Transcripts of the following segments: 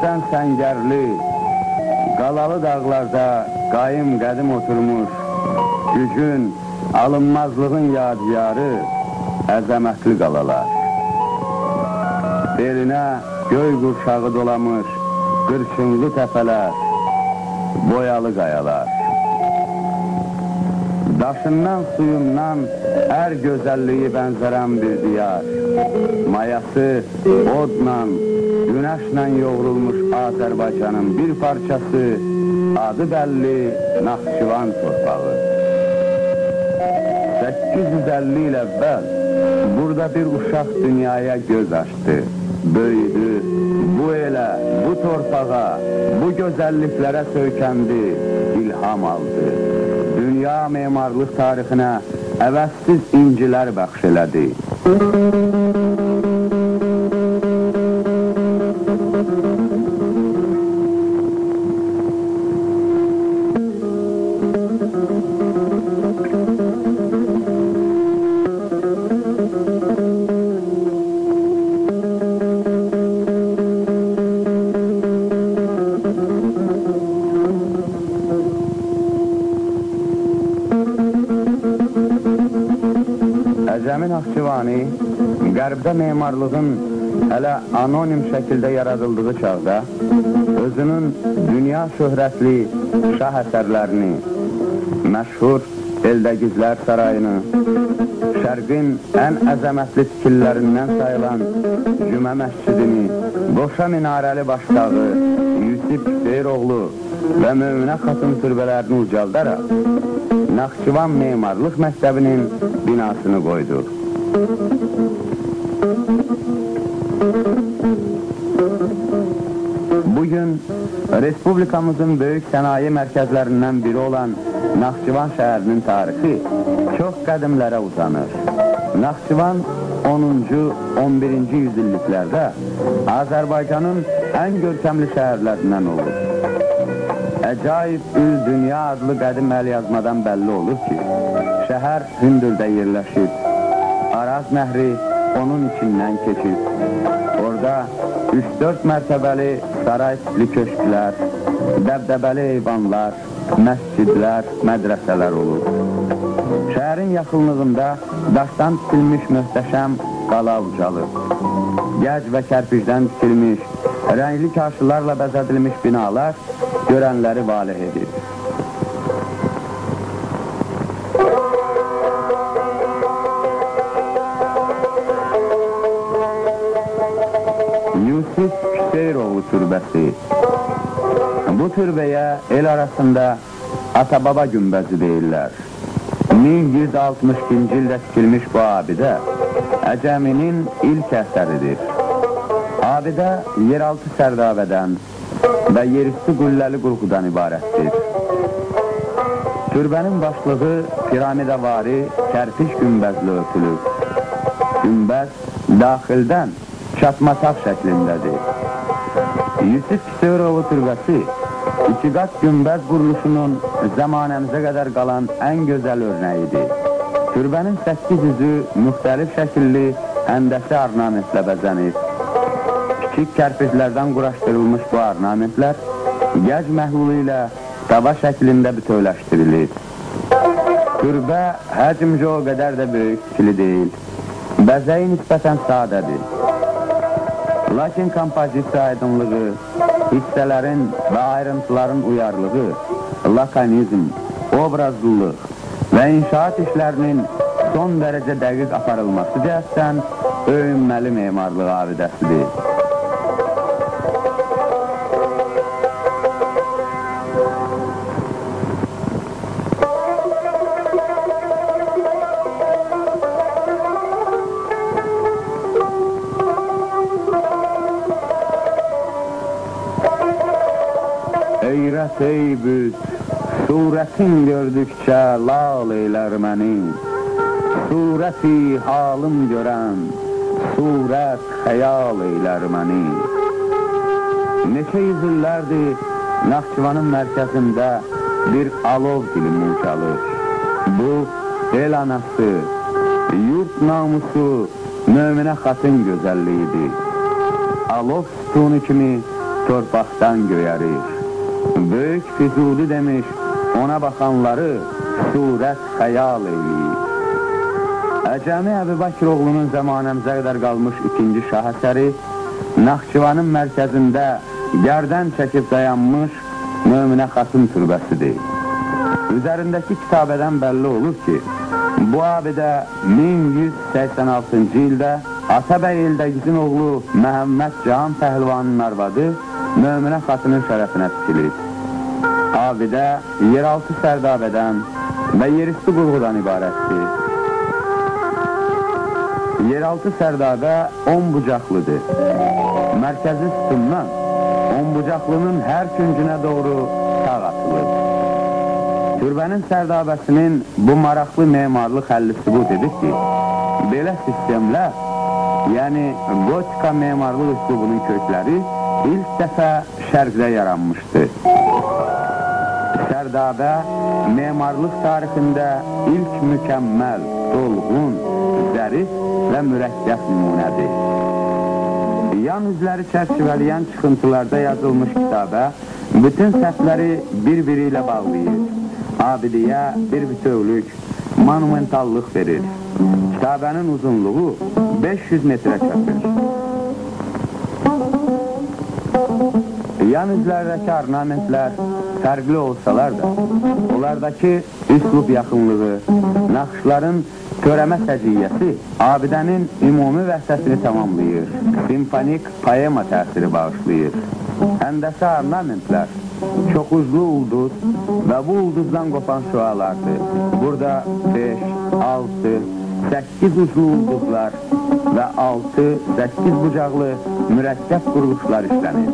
Tərəfdən səngərli, qalalı dağlarda qayım qədim oturmuş, gücün, alınmazlığın yadigarı, əzəmətli qalalar. Belinə göy qurşağı dolamış, qırçınlı təpələr, boyalı qayalar. Daşından, suyundan hər gözəlliyi bənzərən bir diyar. Mayası odla, günəşlə yoğrulmuş Azərbaycanın bir parçası, adı bəlli Naxçıvan torpağı. 850 il əvvəl burada bir uşaq dünyaya göz açdı, böyüdü, bu elə, bu torpağa, bu gözəlliklərə söykəndi, ilham aldı. Dünya memarlıq tarixinə əvəzsiz incilər bəxş elədi. Əcəmi Naxçıvani, qərbdə memarlığın hələ anonim şəkildə yaradıldığı çağda özünün dünya şöhrətli şah əsərlərini, məşhur Eldəgizlər Sarayını, şərqin ən əzəmətli tikililərindən sayılan Cümə Məscidini, Qoşa Minarəli Başdağı, Yusif Küseyroğlu və Möminə Xatun türbələrini ucaldaraq Naxçıvan Memarlıq Məktəbinin binasını qoydu. Bugün Respublikamızın böyük sənaye mərkəzlərindən biri olan Naxçıvan şəhərinin tarixi çox qədimlərə uzanır. Naxçıvan 10-cu, 11-ci yüzilliklərdə Azərbaycanın ən görkəmli şəhərlərindən olur. Əcaib Ül Dünya adlı qədim əlyazmadan bəlli olur ki, şəhər hündürdə yerləşib, Araz nəhri onun içindən keçib. Orada 3-4 mərtəbəli saray tipli köşklər, dəbdəbəli eyvanlar, məscidlər, mədrəsələr olur. Şəhərin yaxınlığında daşdan tikilmiş möhtəşəm qala ucalır. Gəc və kərpicdən tikilmiş, rəngli kaşılarla bəzədilmiş binalar görənləri valeh edir. Yusif Küseyroğlu türbəsi. Bu türbəyə el arasında Atababa günbəzi deyirlər. 1162-ci ildə tikilmiş bu abidə Əcəminin ilk əsəridir. Abidə yeraltı sərdabədən və yerüstü qülləli qurğudan ibarətdir. Türbənin başlığı piramidavari kərpiç günbəzlə örtülür. Günbəz daxildən çatma-taq şəklindədir. Yusif Küseyroğlu türbəsi iki qat günbəz quruluşunun zəmanəmizə qədər qalan ən gözəl örnəyidir. Türbənin 8 üzü müxtəlif şəkilli həndəsi ornamentlə bəzənir. Kiçik kərpiclərdən quraşdırılmış bu ornamentlər gəc məhlulu ilə tava şəklində bütövləşdirilir. Türbə həcmcə o qədər də böyük tikili deyil. Bəzəyi nisbətən sadədir. Lakin kompozisiya aydınlığı, hissələrin və ayrıntıların uyarlığı, lakonizm, obrazlılıq və inşaat işlərinin son dərəcə dəqiq aparılması cəhətdən öyünməli memarlıq abidəsidir. Heyrət ey büt, surətin gördükcə lal eylər məni. Surəti halım görən, surət xəyal eylər məni. Neçə yüzillərdir Naxçıvanın mərkəzində bir alov dilimi ucalır. Bu, el anası, yurt namusu, Möminə Xatun gözəlliyidir. Alov sütunu kimi torpaqdan göyərir. Böyük Füzuli demiş, ona baxanları surət xəyal eyləyir. Əcəmi Əbubəkiroğlunun zəmanəmizə qədər qalmış ikinci şah əsəri, Naxçıvanın mərkəzində gərdən çəkib dayanmış Möminə Xatun türbəsidir. Üzərindəki kitabədən bəlli olur ki, bu abidə 1186-cı ildə Atabəy Eldəgizin oğlu Məhəmməd Cahan Pəhlivanın arvadı Möminə Xatunun şərəfinə tikilib. Abidə yeraltı sərdabədən və yerüstü qurğudan ibarətdir. Yeraltı sərdabə 10 bucaqlıdır. Mərkəzi sütundan 10 bucaqlının hər küncünə doğru tağ atılır. Türbənin sərdabəsinin bu maraqlı memarlıq həlli sübut edir ki, belə sistemlər, yəni gotika memarlıq üslubunun kökləri ilk dəfə şərqdə yaranmışdı. Sərdabə memarlıq tarixində ilk mükəmməl, dolğun, zərif və mürəkkəb nümunədir. Yan üzləri çərçivələyən çıxıntılarda yazılmış kitabə bütün səhvləri bir-biri ilə bağlayır. Abidiyə bir bütövlük, monumentallıq verir. Kitabənin uzunluğu 500 metrə çatır. Yan üzlərdəki ornamentlər fərqli olsalar da, onlardakı üslub yaxınlığı, naxışların törəmə səciyyəsi abidənin ümumi vəhdətini tamamlayır, simfonik poema təsiri bağışlayır. Həndəsi ornamentlər çoxuclu ulduz və bu ulduzdan qopan şüalardır. Burada 5, 6, 8 uclu ulduzlar və 6, 8 bucaqlı mürəkkəb quruluşlar işlənir.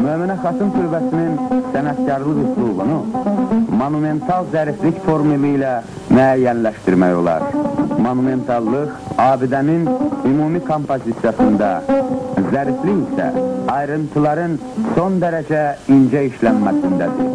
Möminə Xatun türbəsinin sənətkarlıq üslubunu monumental zəriflik formülü ilə müəyyənləşdirmək olar. Monumentallıq abidənin ümumi kompozisiyasında, zəriflik isə ayrıntıların son dərəcə incə işlənməsindədir.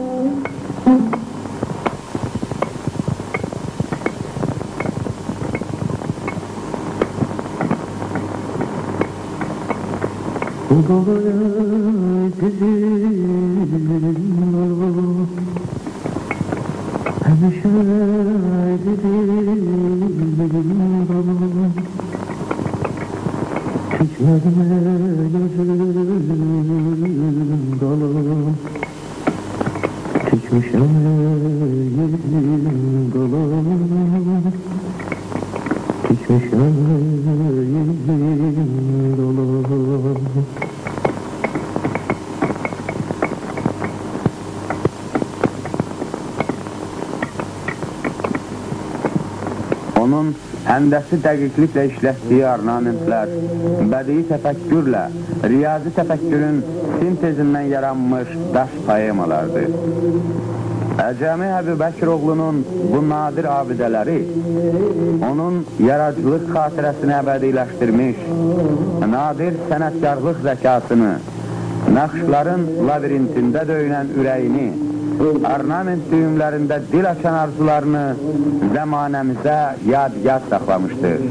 Həmişə dedim baba, Tikmədim gözüm dala, Tikmişəm yerim dala, Tikmişəm yerim dala. Onun həndəsi dəqiqliklə işlətdiyi ornamentlər, bədii təfəkkürlə, riyazi təfəkkürün sintezindən yaranmış daş poemalardır. Əcəmi Əbubəkiroğlunun bu nadir abidələri onun yaradıcılıq xatirəsini əbədiləşdirmiş, nadir sənətkarlıq zəkasını, naxışların labirintində döyünən ürəyini, ornament düyümlərində dil açan arzularını zəmanəmizə yadigar saxlamışdır.